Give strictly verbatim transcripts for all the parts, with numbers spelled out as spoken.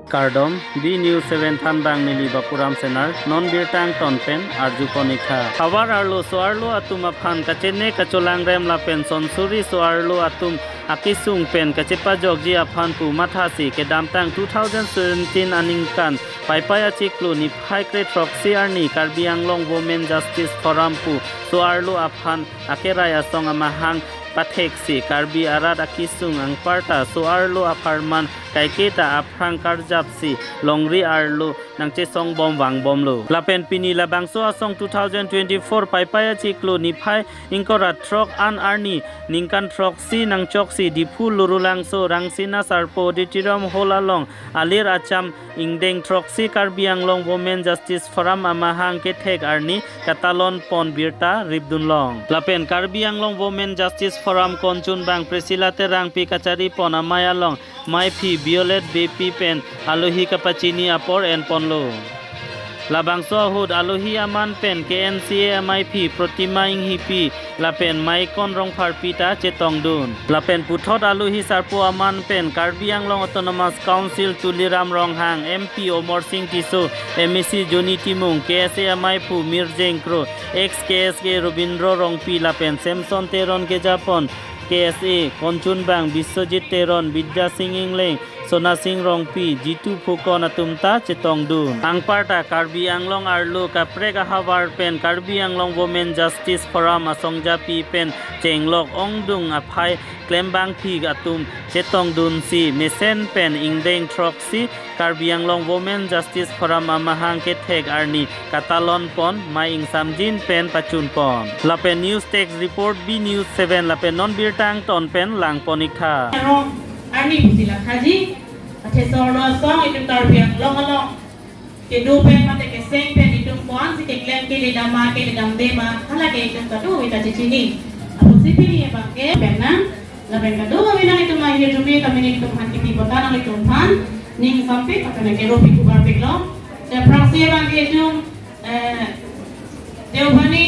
Kardom, B News seven thanbang neli Bapuram Senar, non birta angton pen arjupon ik tha. Havar arlo so-arlo atum aphan kachene kacholangrem lapen sonsuri so-arlo atum akesung pen kachepajokji aphan pu mathasi kedamtang two thousand seventeen aningkan Paipai achiklo niphai kre throksi arni Karbi Anglong Women Justice Forum pu so-arlo aphan akerai asong amahang patheksi Karbi arat akesung anparta so-arlo apharman kaiketa aphrang karjapsi longri arlo nangchesongbom vangbomlo. Lapen pini labangso asong two thousand twenty-four Paipai achiklo niphai ingkoi ra throk an arni ningkan throksi nangchoksi Diphu Lurulangso Rangsina Sarpo Auditorium Hall along alir acham ingdeng throksi Karbi Anglong Women Justice Forum amahang kethek arni katalonpon birta ripdunlong. Lapen Karbi Anglong Women Justice Forum konchunbang Priscilla Terangpi kacharipon amei along meiphi Violet Beypi pen alohi kapachini apor enponlo. Labangso ahut alohi aman pen K N C A meiphi Protima Enghipi lapen Maikon Rongpharpi ta chetongdun. Lapen puthot alohi sarpo aman pen Karbi Anglong Autonomous Council Tuliram Ronghang, M P Amarsing Tisso, M A C Johnny Timung, K S A meiphu Mirjeng Kro, ex K S A Robindro Rongpi lapen Samson Teron kejapon K S A konchunbang Biswajit Teron, Bidya Sing Engleng, Sona Sing Rongpi, Jitu Phukon atum ta chetongdun. Anparta Karbi Anglong arlo kaprek ahavar pen Karbi Anglong Women Justice Forum asongjapi pen chenglok ongdung aphai klembangpi atum chetongdunsi mesen pen ingdeng throksi Karbi Anglong Women Justice Forum amahang kethek arni katalonpon mei ingsamjin pen pachunpon. Lapen news desk report, B News seven lapen non birta angton pen langpon ik tha. Arong arni pusi la thaji, athe so-arlo asong itum Karbi Anglong along kedo pen mate keseng pen itum ko-ansi keklem kele dam ma kele damde ma, hala ke itum kadokave ta chechini. Apotsi pini abangke penang lapen kadokave nang itum ahi itum ke kamini itum aphan kipi kota nang itum aphan ning sampik lapen keropi kubar piklo. Aphrangsi abangke itum, eh, Deobhani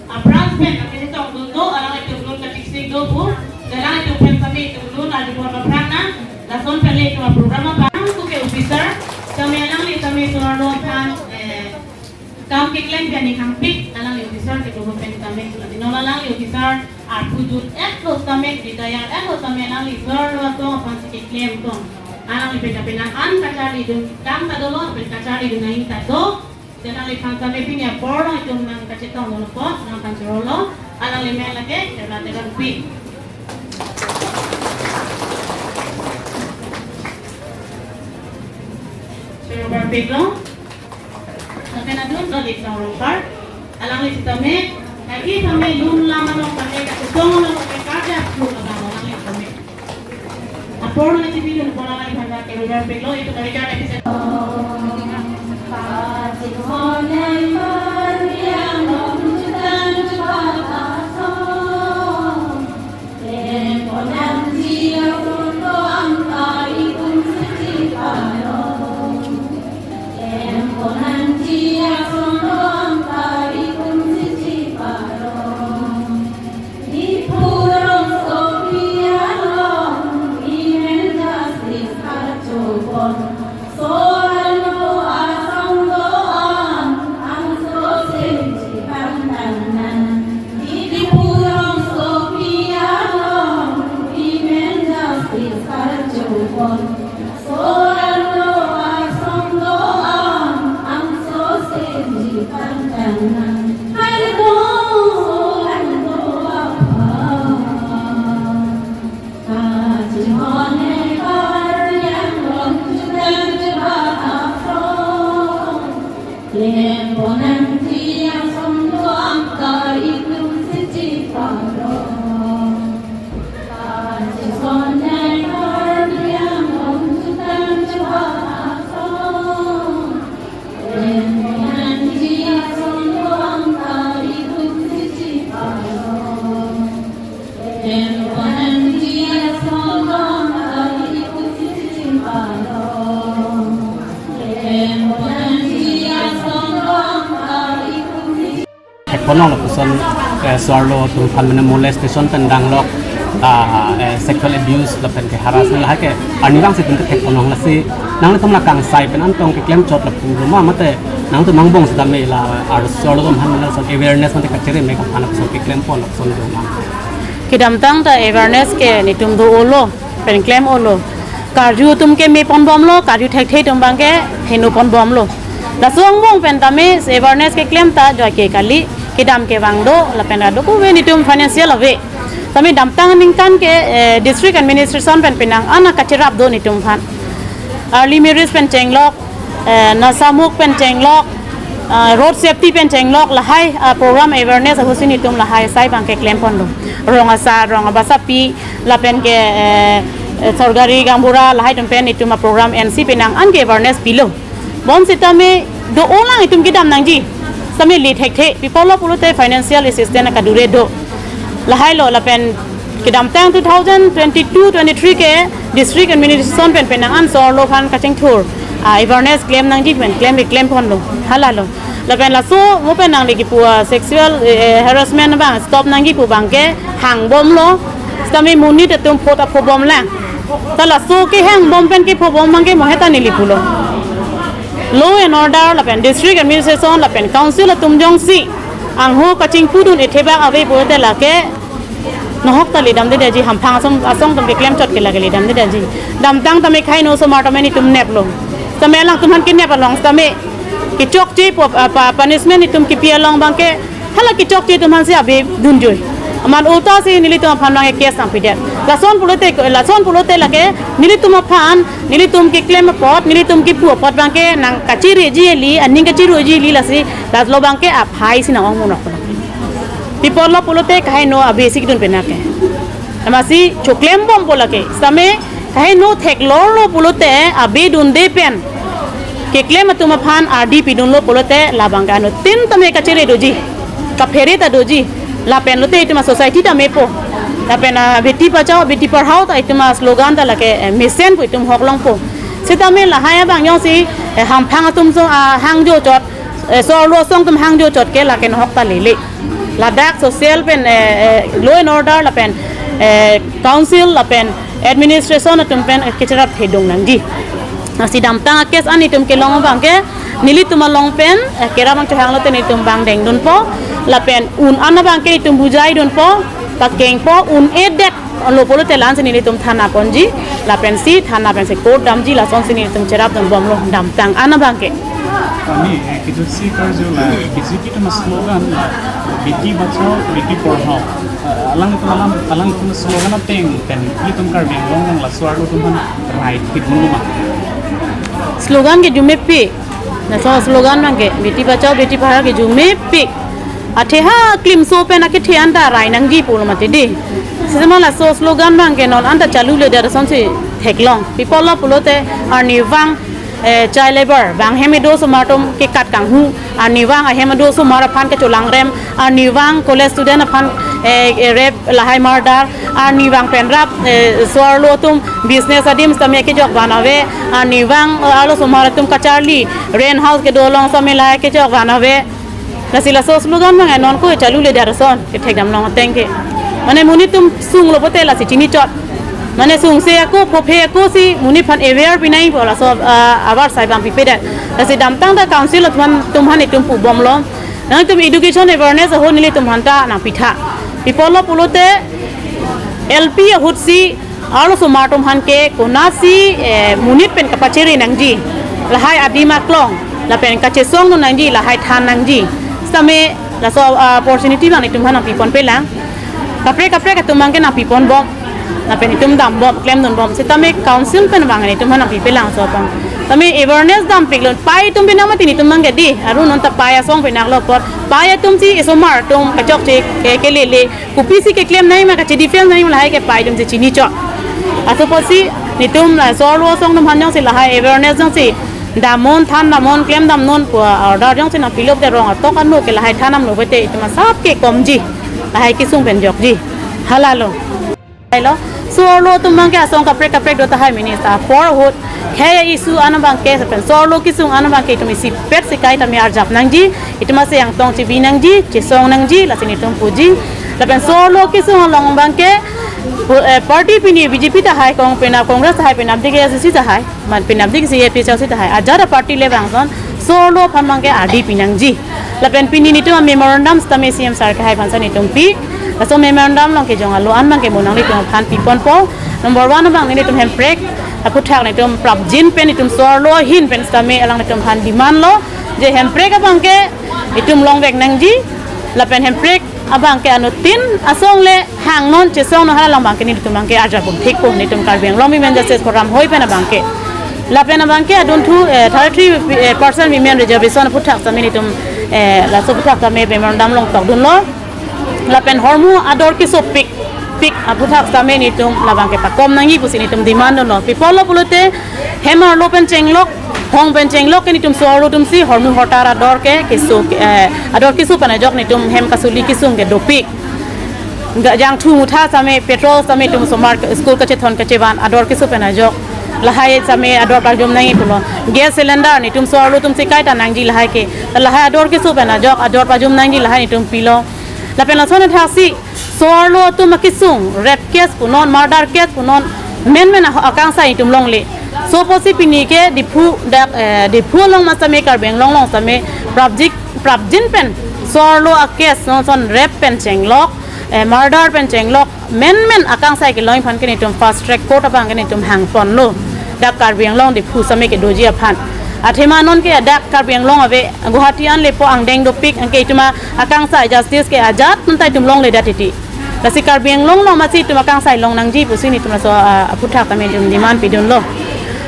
aphrang pen kachetongdun do, alanglitum lun kachiksik do pu, alanglitum pen kami itum lun arjupon aphrang nang, lason pen le itum program abang ku ke officer, kami alangli kami so-arlo aphan, eh, kam keklem pen ning hangpik, alangli officer kedo pen kami, non alangli officer arpu jut eklo tame, di daya eklo tame alangli so-arlo atum aphansi keklem tong. Alangli pen kapenang an kacharlidun, kam ta dolo, pen kacharlidun nang ta do. Alangli aphan kami pini apor nang itum nang kachetongdun apot nang aphan chorolo, alangli amen lake Kerala Teron Pi. Choro barpiklo. Lapen adun do dik sang rongpar. Alangli sitame, lagi kami lun lam along kami kachetong along kami karja pun abang alangli kami. Apor nang chipidun apor alangli aphan ke ruler pilo itu kami karja bisa. Ek ponong lapuson, eh, so-arlo atum aphan mane molestation pen danglok, Ah, eh, sexual abuse lapen ke harassment lahai ke arnivang si tum kethek ponlong, lasi nanglitum la kangsai pen an tong keklem chot lapu lo ma, mate nangtum angbong sitame la arloso atum aphan lason awareness mate kachere me aphan lason keklem pon lason do ma? Kedamtang ta awareness ke netum do-olo, pen klem-olo. Karju atum ke me ponbomlo, karju thekthe atum abang ke heno ponbomlo. Laso angbong pen tame awareness keklem ta joike kali, kedam kevang do, lapen kadokave netum financial ave. Tame damtang aningkan ke, eh, district administration pen penang an kacherap do netum aphan. Early marriage pen chenglok, eh, nasamuk pen chenglok, eh, road safety pen chenglok, lahai, eh, program awareness ahut si netum lahai asai abang ke klem ponlo. Rong asar, rong abasapi, lapen ke, eh, eh, sorkari gaonbura lahai atum pen netum a-program ensi penang an ke awareness pilo. Bonsitame do-olang itum kedam nangji. Sitame le thekthe, pi apotlo pulote financial assistance kadure do. Lahai lo, lapen kedamtang two thousand twenty-two twenty-three ke district administration pen penang an so-arlo aphan kachingthur, ah, awareness klem nangji pen klem, klem ponlo. Halalo. Lapen laso mo pen nangli kipu a sexual, eh, harassment abang stop nangji pu abang ke hangbomlo. Sitame monit atum phot apho bomlang. Ta laso kehangbom pen kephobom abang ke mo heta neli pulo. Law and order lapen district administration lapen council atum jongsi angho kachingpudun ethebak ave pulote lake nahok ta ledamdedetji, hamphang asong, asong atum keklem chot ke lake ledamdedetji. Damtang tame khei no osomar tame netum neplo. Tame alangtum aphan kenep along tame kechokche po, apa, punishment netum kipi along abang ke hala kechokche atum aphan si abe dunjoi. Amat ulta si nelitum aphan abang ke case nangpidet. Lason pulote, lason pulote lake nelitum aphan, nelitum keklem apot, nelitum kipu apot abang ke nangkachireji eli, aning kachiruji eli, lasi lalo abang ke aphai si nang-ong monok. Pi apotlo pulote kaheno abe si kedun penang ke. Amatsi choklembompo lake. Sitame kaheno theklorlo pulote abe dunde pen keklem atum aphan ardi pidunlo pulote labang ke anuttin tame kachere doji, kaphere ta doji. Lapen lote itum a-society ta mepo. Lapen, ah, Beti Bachao, Beti Padhao ta itum a-slogan ta lake, eh, mesen pu itum hok longpo. Sitame lahai abang jongsi, eh, hamphang atum so, ah, hangjo chot, eh, so-arlo asong atum hangjo chot ke lake nahok ta lele. Ladak social pen, eh, eh, law and order lapen, eh, council lapen administration atum pen, eh, kecherap thedung nangji. Lasi damtang a-case an itum kelong abang ke nelitum along pen, eh, kerap abang chohanglote nelitum abang dengdunpo, lapen un an abang ke itum bujaidunpo, pakengpo, un-edet lo pulote la-an si nelitum thana ponji, lapen si thana pen si court damji, lason si nelitum cherapdunbomlo damtang an abang ke. Kami, eh, kejutsi karju la, B J P atum a-slogan la, Beti Bachao, Beti Padhao. Eh, alangtum, alang, alangtum a-slogan ateng pen, itum Karbi Anglong along laso-arlo atum aphan rai thipdunlo ma? Slogan ke arjumepik. Laso slogan abang ke, Beti Bachao, Beti Padhao ke arjumepik. Athe ha klimso pen akethe anta rai nangji pulo mati dei. Sitame laso slogan abang ke non anta chaluledet asonsi theklong. Pi apotlo pulote arnivang, eh, child labor, bang ahem kedo osomar atum kekat kanghu, arnivang ahem kedo osomar aphan kecholangrem, arnivang college student aphan, eh, eh, rape lahai murder, arnivang pen rap, eh, so-arlo atum business adim sitame kejok van ave, arnivang, eh, arloso osomar atum kacharli rent house kedo along sitame lahai kejok van ave. Lasi laso slogan abang non ko chaluledet ason kethekdamlong ateng ke. Mane monit atum sunglo pulote lasi chini chot. Mane sungse ako, phophe ako si monit aphan aware pinangpo laso, ah, abar sai abang pipedet. Lasi damtang ta council atum aphan, atum aphan itum pubomlo. Nangtum education awareness ahut nelitum aphan ta nangpitha. Pi apotlo pulote L P ahut si arloso osomar atum aphan ke konatsi, eh, monit pen kapachere nangji, lahai adim aklong, lapen kachesongdun nangji, lahai than nangji. Sitame laso, ah, opportunity abang itum aphan nangpiponpelang. Kaprek kaprek atum abang ke nangpiponbom. Lapen itum dambom, klemdunbom. Sitame council pen abang itum aphan nangpipelang laso abang. Tame awareness dampiklo. Pai atum penang mati netum abang ke dei. Aru non ta pai asong penang lo apot. Pai atum si osomar atum kachokche ke, kelele. Kopisi keklem nangji ma, kachi defense nangji ma lahai ke pai atum si chini chot. Laso apotsi netum la so-arlo asong atum aphan jongsi lahai awareness jongsi damnon, than damnon, klemdamnon pu order jongsi nangpilo te rong atok ano ke lahai than damnon pulote itum asap ke komji. Lahai kesung pen jokji. Halalo. Halalo. So-arlo atum abang ke asong kaprek kaprek do tahai minister apor ahut khei a-issue an abang ke, lapen so-arlo kesung an abang ke itum isipet sikai tame arjap nangji, itum asai angtong chibi nangji, chesong nangji, lasi netum puji. Lapen so-arlo kesung along abangke, eh, party pini B J P tahai, kong penap Congress tahai, penapdik A I C C tahai, man penapdik C A P H L C tahai, ajat a-party le bang ason so-arlo aphan abangke ardi pinangji. Lapen pini netum a-memorandum sitame C M sir kehai aphan si netum pi. Laso memorandum along kejong alo an abangke mo nanglitum aphan piponpo. Number one abang netum hemprek aphuthak netum prapjin pen netum so-arlo ahin pen sitame alanglitum aphan demand lo, je hemprek abangke itum longvek nangji. Lapen hemprek abangke anuttin asong le hangnon chesongnon, hala abangke netum abangke arjapon thikpo, netum Karbi Anglong Women Justice Forum hoi pen abangke. Lapen abangke adunthu, eh, thirty-three, eh, percent women reservation aphuthak sitame netum, eh, laso aphuthak sitame memorandum along tokdunlo. Lapen hormu ador kesopik pik aphuthak sitame netum labangke pakom nangji pusi netum demand dunlo. Pi apotlo pulote hem arlo pen chenglok, hong pen chenglok ke netum so-arlo atumsi hormu hortar ador ke keso, eh, ador keso pen ajok netum hem kasuli kesung ke dopik. Ga-, jangthu mutha sitame, petrol sitame netum osomar ke school kachethon kachevan ador keso pen ajok, lahai sitame ador pajum nangji pulo. Gas cylinder netum so-arlo atumsi kaita nangji lahai ke. Lahai ador keso pen ajok ador pajum nangji lahai netum pilo. Lapen lason athaksi so-arlo atum akesung, rape case punon, murder case punon, menmen ah-, akangsai netum longle. So pusi pini ke Diphu dak, eh, Diphu along ma sitame, Karbi Anglong along sitame prapjik, prapjin pen so-arlo a-case non ason rape pen chenglok, eh, murder pen chenglok, menmen akangsai kelong aphan ke netum fast track court abangke netum hangponlo, dak Karbi Anglong Diphu sitame kedoji aphan. Athema non ke dak Karbi Anglong ave, Guwahati an lepo angdeng dopik, anke itum akangsai justice ke ajat nonta itum longledet titi. Lasi Karbi Anglong along masi itum akangsai long nangji pusi netum laso, ah, aphuthak sitame netum demand pidunlo.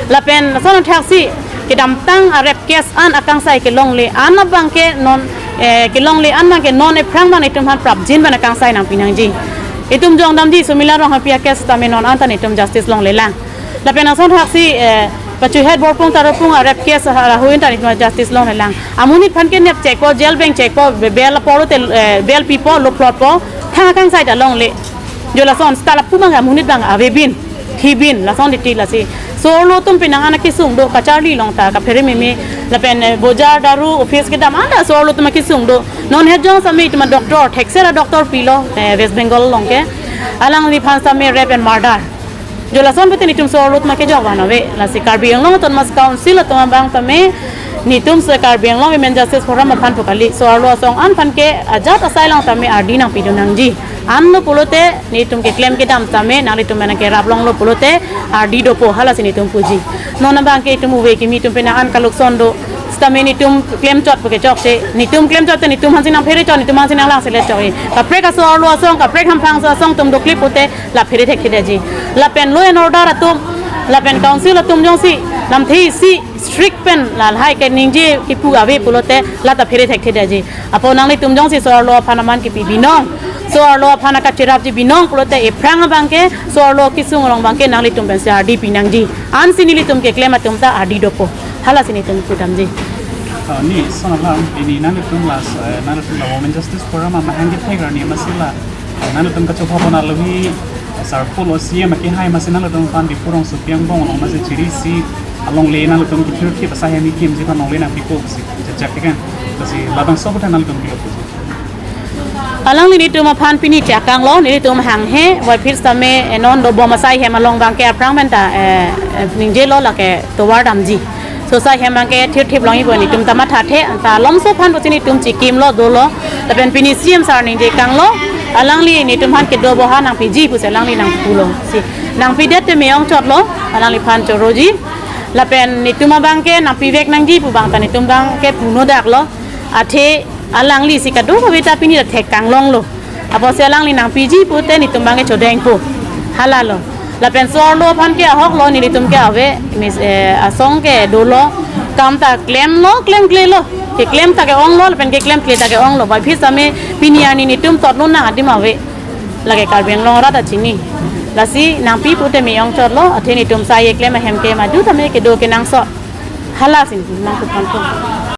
Lapen lason athaksi kedamtang a-rape case an akangsai kelongle an abangke non, eh, kelongle an abangke non ephrang abang netum aphan prapjin pen akangsai nangpi nangji. Itum jongdamji Sumila Ronghapi a-case sitame non anta netum justice longlelang. Lapen lason athaksi, eh, Pachuhet Borpung Tarapung a-rape case ha-, lahai anta netum justice longlelang. Amonit aphan ke nepchekpo, jail bengchekpo, be-, bail apor te, eh, bail pipo, lo plotpo, thang akangsai ta longle. Jo lason seta lapu abang amonit abang avebin, thibin, lason titi lasi. So-arlo atum penang an akesung do, kacharli along ta kaphere meme, lapen, eh, bojar daru, office kedam anta so-arlo atum akesung do. Non hejong sitame itum a-doctor, thekser a-doctor pilo, eh, West Bengal along ke. Alangliphan sitame rape and murder. Jo lason pute netum so-arlo atum akejok abang ave. Lasi Karbi Anglong Autonomous Council atum abang sitame netum si Karbi Anglong Women Justice Forum aphan pu kali, so-arlo asong an aphan ke ajat asai along sitame ardi nangpidun nangji. Anlo pulote netum keklem kedam sitame nanglitum mena kerap longlo pulote ardi dopo, halasi netum puji. Non abangke itum ove kimi atum penang an kalukson do. Sitame netum klemchot pu ke chokche, netum klemchot te netum aphansi nangphere chot, netum aphansi nanglangselet chok. Kaprek aso-arlo asong, kaprek hamphang aso asong atum dokle pute la phere thekthedetji. Lapen law and order atum, lapen council atum jongsi lamthe isi strict pen lahai keningje kipu ave pulote la ta phere thekthedetji. Apot nanglitum jongsi so-arlo aphan aman kipi binong, so-arlo aphan akacherapji binong pulote ephrang abangke so-arlo kesung along abangke nanglitum pensi ardi pinangji. Ansi nelitum keklem atum ta ardi dopo, halasi netum pudamji. Ah, ni, lason alam, ini nanglitum la, eh, nanglitum la Women Justice Forum amahang kethek arni masi la, eh, nanglitum kachobha pon alohi, eh, sar pulo C M akehai masi nanglitum aphan Diphu rongsopi angbong along masi chiri isi alongle nanglitum kithir thip asai hem kekimji aphan longle nangpipo pusi chechak ke kan. Lasi labangso aphuthak nanglitum pilo pusi. Alangli netum aphan pini chakanglo, netum hanghe, puvoiphit sitame, eh, non dobom asai hem along abangke aphrang pen ta, eh, eh, ningjelo lake tovar damji. So asai hem abangke thirthip longji pu netum ta mathathe, anta malomso aphan pusi netum chikimlo dolo. Lapen pini C M sir ningje kanglo, alangli netum aphan kedo aboha nangpiji pusi alangli nangpulo. Si nangpidet te me-ongchotlo, alangliphan choroji. Lapen netum abangke nangpivek nangji pu abang ta netum abangke puno daklo. Athe alangli si kadokave ta pini ta thek kanglonglo. Apotsi alangli nangpiji pute netum abangke chodengpo. Halalo. Lapen so-arlo aphan ke ahoklo, nelitum ke ave, mis, eh, asong ke dolo. Kam ta klemlo, klemklelo. Keklem ta ke-onglo, lapen keklemkle ta ke-onglo. Puvoiphit sitame pini arni netum totlo nang adim ave. Lake Karbi Anglong arat ta chini. Lasi nangpi pute me-ongchotlo, athe netum sai keklem ahem ke madu tame kedo kenangsot. Halasi nangkuthanpo.